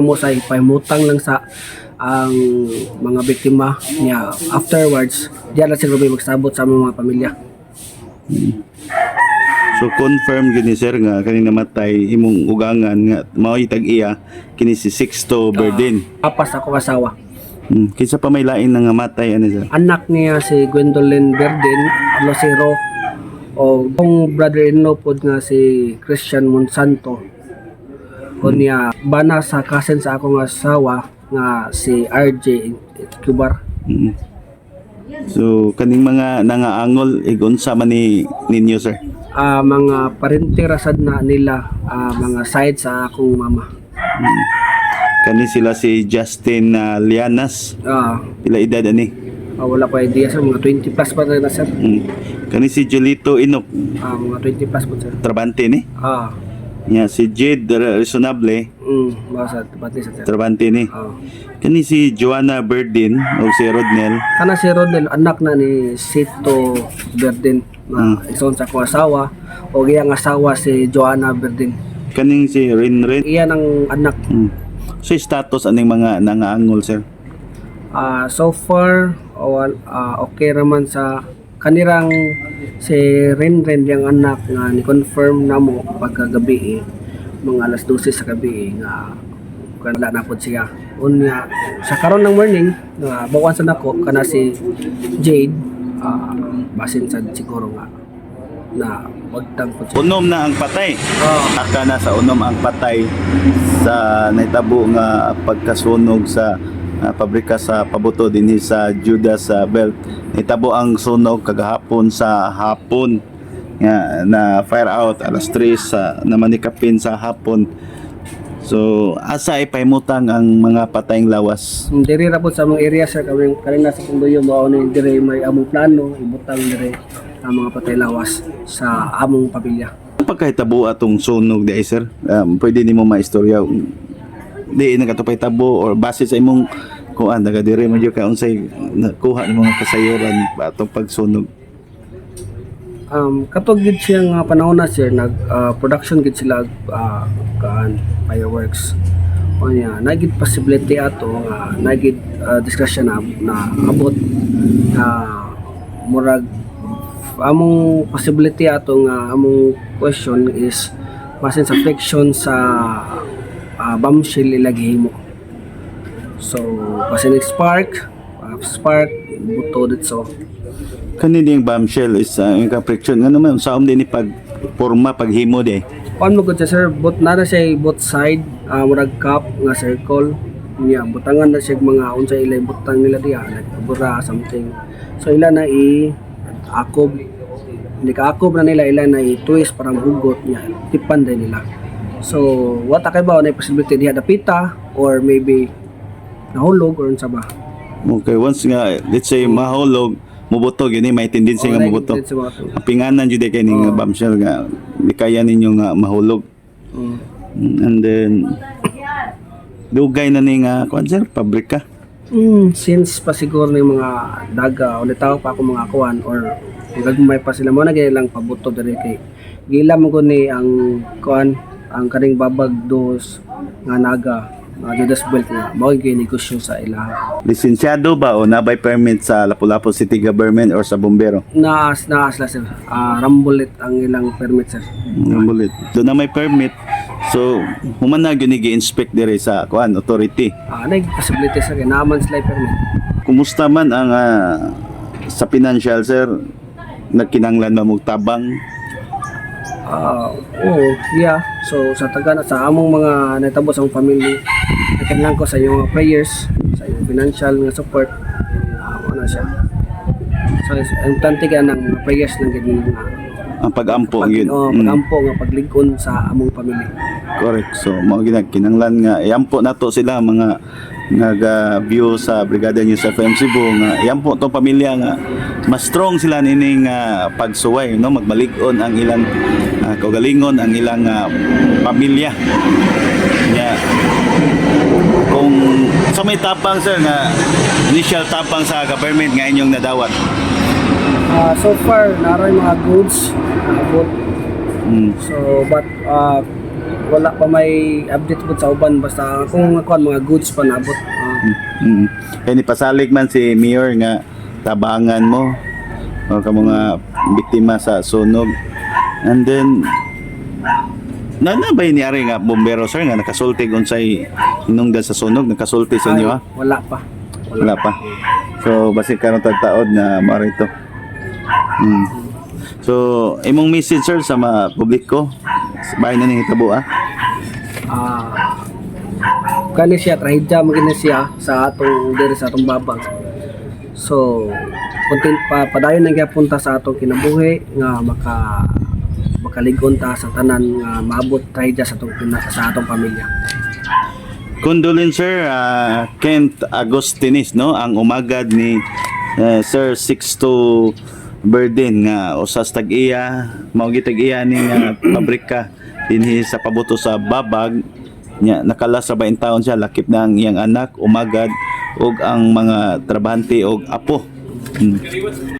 Mo sa ipahimutang lang sa ang mga biktima niya. Afterwards, diya na siguro may magsabot sa among mga pamilya. So confirm gini, sir, nga kani namatay imong ugangan nga mao'y tag-iya kini si Sixto Berdin? Apas ako asawa. Kinsa pa may lain nga namatay ani, sir? Anak niya si Gwendolyn Berdin Lucero o kong brother-in-law pod nga si Christian Monsanto. Unya bana sa cousin sa akong asawa nga si RJ Cubar. So kaning mga nangaangol, igunsa man ni ninyo, sir? Ah, mga parente rasad na nila, mga side sa akong mama. Kani sila si Justin Lianas, pila edad ani? Wala pa idea, sir, mga 20 plus pa na, sir. Kani si Julito Inok? Mga 20 plus po, sir. Trabante ni. Nya si Jade Resonable? Basta pati sa sir. Trabante ni. Kani si Joanna Berdin o si Rodnel? Kana si Rodnel, anak na ni Sito Berdin na igsoon sa akong asawa o iyang asawa si Joanna Berdin. Kaning si Rinrin? Iya ng anak. So status aning mga nangaangol, sir? So far, wal, okay raman sa kanirang si Renren, yung anak nga ni confirm namo pagkagabi eh, mga alas 12 sa gabi eh, nga wala na pod siya. Unya sa karon ng morning nga bawan sa nako kana si Jade, basin sad siguro nga na wagtang pod siya. Unom na ang patay. Oh. Aka na sa unom ang patay sa nahitabo nga pagkasunog sa pabrika sa pabuto dinhi sa Judas sa Belt. Nahitabo ang sunog kagahapon sa hapon nga na fire out alas 3 sa namanikapin sa hapon. So asa ipahimutang ang mga patayng lawas? Diri ra po sa among area, sir, kami kanina sa Punduyo mao ni diri may among plano ibutang diri ang mga patay lawas sa among pamilya. Pagkahitabo atong sunog di ay, sir, pwede nimo maistorya di nagatupay tabo or base sa imong kuan, naga diri man jud ka, unsay nakuha nimo mga kasayuran atong pagsunog? Kapag gid siya nga panahon na, sir, nag production gid sila kaan fireworks. Unya nagid possibility ato nga nagid discussion na na abot na murag among possibility ato nga among question is basin sa friction sa bombshell ila gihimo. So basin spark, spark buto dito. Kani ding bombshell is yung friction ngano man sa din ni pag porma paghimo di? Kuan mo gud siya, sir, both na na siya both side, murag cup nga circle niya, butangan na siya mga unsa ila butang nila diha, like bura something. So ila na i akob, hindi ka akob na nila, ila na i twist parang hugot niya, tipan din nila. So what kay ba na possibility diha dapita or maybe nahulog or unsa ba. Okay, once nga let's say mahulog, mubuto gini, may tendency nga Oh, mubuto. sa mga to. Ang pinganan jud kay ni nga bombshell nga di kaya ninyo nga mahulog. And then dugay na ni nga kuan, sir, pabrika? Since pa siguro ng mga daga ulit tao pa ako mga kuan or gagmay pa sila mo na lang pabuto diri kay gila mo ko ni ang kuan ang kaning babag dos nga naga nga Judas Belt nga mao gyud negosyo sa ilaha. Lisensyado ba o nabay permit sa Lapu-Lapu City Government or sa bumbero? Naas naas la, sir. Rambulit ang ilang permit, sir. Ang bulit. Doon na may permit. So, human na gyud gi-inspect dire sa kuan authority. Nag possibility, sir, kay naaman sila permit. Kumusta man ang sa financial, sir? Nagkinanglan ba mong tabang? Oo, yeah. So sa taga sa among mga natabo sa among family, nagkinahanglan ko sa inyong mga prayers, sa inyong financial nga support. Ano siya. So importante kay ang mga prayers lang gid nga Ang pag-ampo pag, yun. oh, pagampo nga paglig-on sa among pamilya. Correct. So, mao gina kinanglan nga iampo nato sila mga naga-view sa Brigada News FM Cebu nga iampo tong pamilya nga mas strong sila nining pagsuway, no, magbalig-on ang ilang kaugalingon, ang ilang pamilya. Nya kung sa may tapang, sir, nga initial tapang sa government nga inyong nadawat? So far naroy mga goods naabot. So but Wala pa may update po sa uban, basta kung kuan, mga goods pa naabot. Kay ni pasalig man si Mayor nga tabangan mo o ka mga biktima sa sunog. And then na na ba ni ari nga bombero, sir, nga nakasulti unsay hinungdan sa sunog, nakasulti sa inyo, Ay, ha? wala pa. Wala pa. So basi karon taod na mao ito. So imong message, sir, sa mga publiko sa bahay na ning hitabo, ah. Kani siya, trahedya man gini siya sa atong diri, sa atong Babag. So content pa, padayon ang gyapon ta sa atong kinabuhi nga makaligon ta sa tanan nga maabot trahedya sa atong pamilya. Condolence, sir, Kent Agostinis, no, ang umagad ni Sir Sixto Berdin nga usas tag-iya, mao gitag-iya ni nga pabrika dinhi sa pabuto sa Babag nya. Nakalas sa 20 taon siya, lakip na ang iyang anak, umagad ug ang mga trabahante og apo.